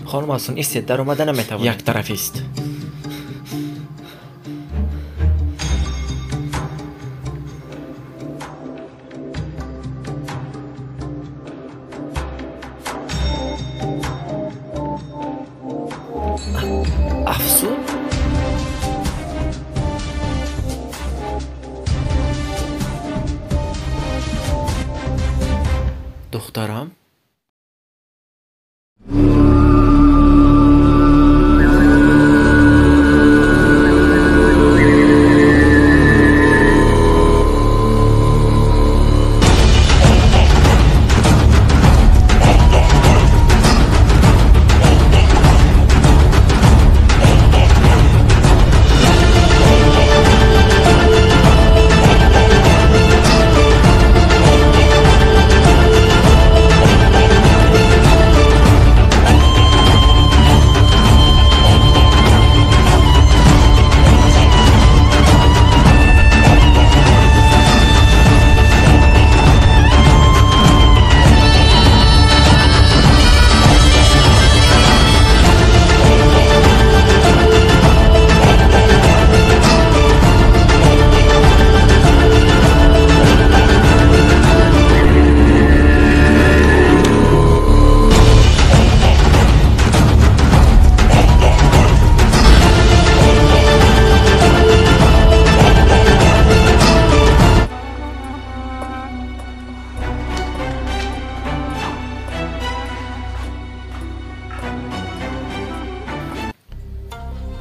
Хонум Афсун, истед, даромада наметавонед. Як тарафист. Афсун? Духтарам?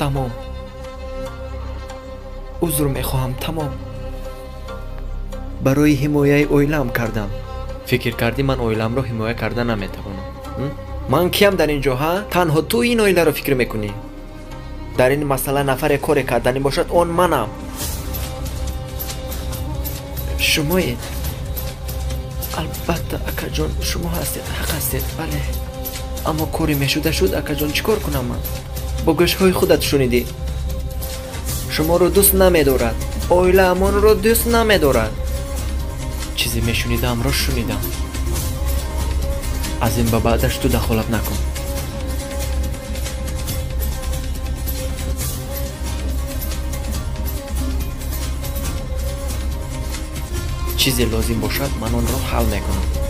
Тамом. Узр мехоҳам, тамом. Барои ҳимояи оилаам кардам. Фикр кардӣ ман оиламро ҳимоя карда наметавонам? Ман киям дар ин ҷо, ҳа? Танҳо ту ин оиларо фикр мекунӣ. Дар ин масъала нафаре коре карданӣ бошад, он манам. Шумоед? Албатта, акаҷон, шумо ҳастед, ҳақ ҳастед, бале. Аммо коре мешуда шуд, акаҷон, чӣ кор кунам ман? Бо гӯшҳои худат шунидӣ. Шуморо дӯст намедорад. Оилаамонро дӯст намедорад. Чизе мешунидамро шунидам. Аз ин ба баъдаш ту дахолат накун. Чизе лозим бошад, ман онро ҳал мекунам.